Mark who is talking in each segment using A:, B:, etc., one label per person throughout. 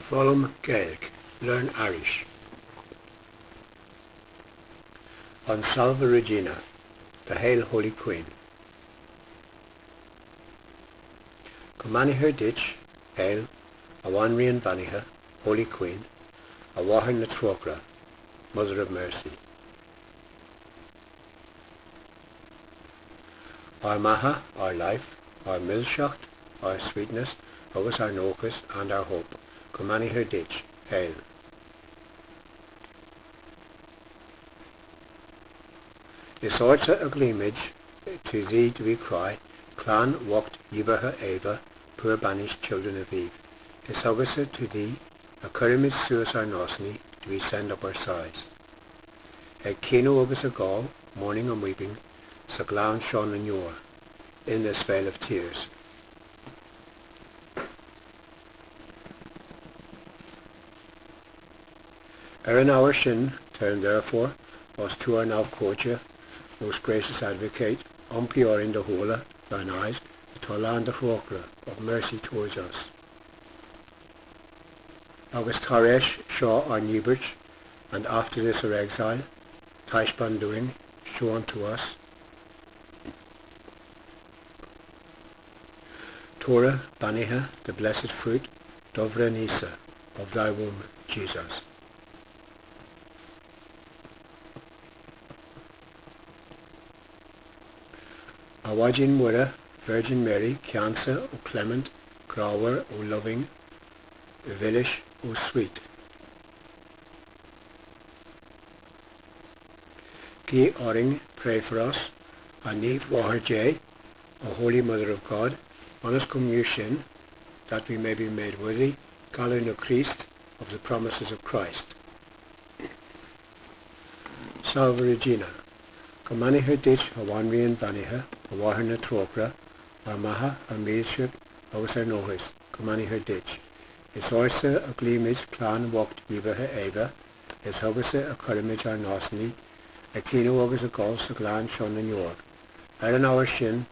A: Foghlaim Gaeilge, Learn Irish. An Salve Regina, The Hail Holy Queen. Go mbeannaíthear duit, Hail, a Bhanríon Bheannaithe, Holy Queen, a Mháthair na Trócaire, Mother of Mercy. Ár mbeatha, our life, ár milseacht, our sweetness, agus ár ndóchas, and our hope, go mbeannaíthear duit, Hail. Is ortsa a ghlaoimid, to thee do we cry, clann bhocht dhíbeartha Éabha, poor banished children of Eve. Is chugatsa, to thee, a chuirimid suas ár nósanna, do we send up our sighs. Ag caoineadh agus ag gol, mourning and weeping, sa ghleann seo na ndeor, in this vale of tears. Ar an ábhar sin, turn therefore, os tú ár n-abhcóide, most gracious advocate, iompaigh orainn do shúile, thine eyes, atá lán de thrócaire, of mercy towards us. Agus tar éis seo ár ndíbirt, and after this our exile, taispeáin dúinn, show unto us, toradh beannaithe, the blessed fruit, do bhroinn Íosa, of thy womb, Jesus. A Mhaighdean Mhuire, Virgin Mary, ceansa, O clement, grámhar, O loving, mhilis, O sweet. Guigh orainn, pray for us, a Naomh-Mháthair Dé, O Holy Mother of God, ionas go mb'fhiú sinn, that we may be made worthy, geallúna Chríost, of the promises of Christ. Salve Regina. Go mbeannaíthear duit, a Bhanríon Bheannaithe, a Mháthair na Trócaire, ár mbeatha, ár milseacht agus ár ndóchas, go mbeannaíthear duit. Is ortsa a ghlaoimid clann bhocht dhíbeartha Éabha, is chugatsa a chuirimid ár nósanna, ag caoineadh agus ag gol sa ghleann seo na ndeor. Ar an ábhar sin,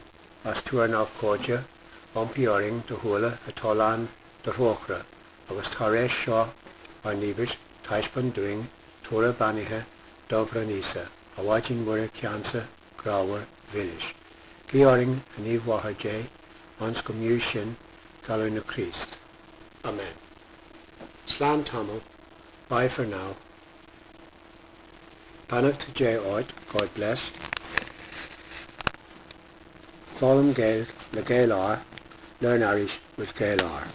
A: más tú ár n-abhcóide, iompaigh orainn do shúile atá lán de thrócaire, agus tar éis seo ár ndíbirt, taispeáin dúinn toradh beannaithe do bhroinn Íosa, a Mhaighdean Mhuire ceansa, grámhar, mhilis. Guigh orainn, a Naomh-Mháthair Dé, ionas go mb'fhiú sinn geallúna Chríost. Amen. Slán tamall, bye for now. Beannacht Dé ort, God bless. Foghlaim Gaeilge le Gael-R, Learn Irish with Gael-R.